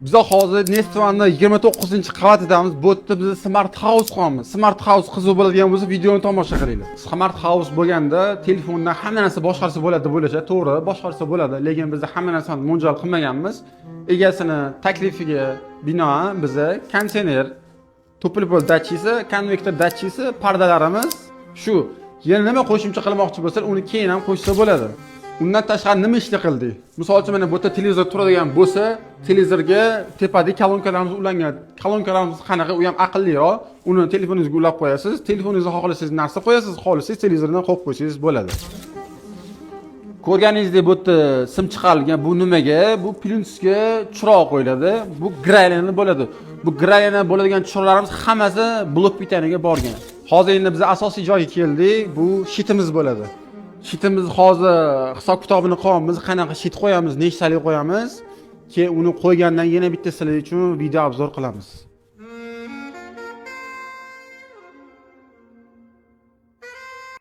Biz hozir Nestvanni 29-qavatidamiz. Bu yerda biz Smart House qo'yamiz. Smart House qiziq bo'ladigan bo'lsa, videoni tomosha qilinglar. Smart House bo'lganda telefondan hamma narsa boshqarsa bo'ladi deb o'ylashadi. To'g'ri, boshqarsa bo'ladi, lekin biz hamma narsani mo'ljal qilmaganmiz. Egasini taklifiga binoan biza konditsioner, тёплый пол datchisi, konvektor datchisi, pardalarimiz shu. Yana nima qo'shimcha qilmoqchi bo'lsalar, uni keyin ham qo'shsa bo'ladi. Undan tashqari nima ishlar qildik? Misol uchun, mana bu yerda televizor turadigan bo'lsa, televizorga tepadagi kolonkalarimiz ulangan. Kolonkalarimiz qanaqa? U ham aqlliroq. Uni telefoningizga ulab qo'yasiz. Telefoningizga xohlasangiz narsa qo'yasiz, xohlasangiz televizordan qo'yib qo'ysangiz bo'ladi. Ko'rganingizdek, bu yerda sim chiqarilgan. Bu nimaga? Bu plintusga chiroq qo'yiladi. Bu грайлина bo'ladi. Bu грайлина bo'ladigan chiroqlarimiz hammasi blok питания ga borgan. Hozir endi biz asosiy joyga keldik. Bu щит imiz bo'ladi. Щит imiz hozir hisob kitobini qilyapmiz, qanaqa щит qo'yamiz, nechtalik qo'yamiz. Keyin uni qo'ygandan yana bitta sizlar uchun video обзор qilamiz.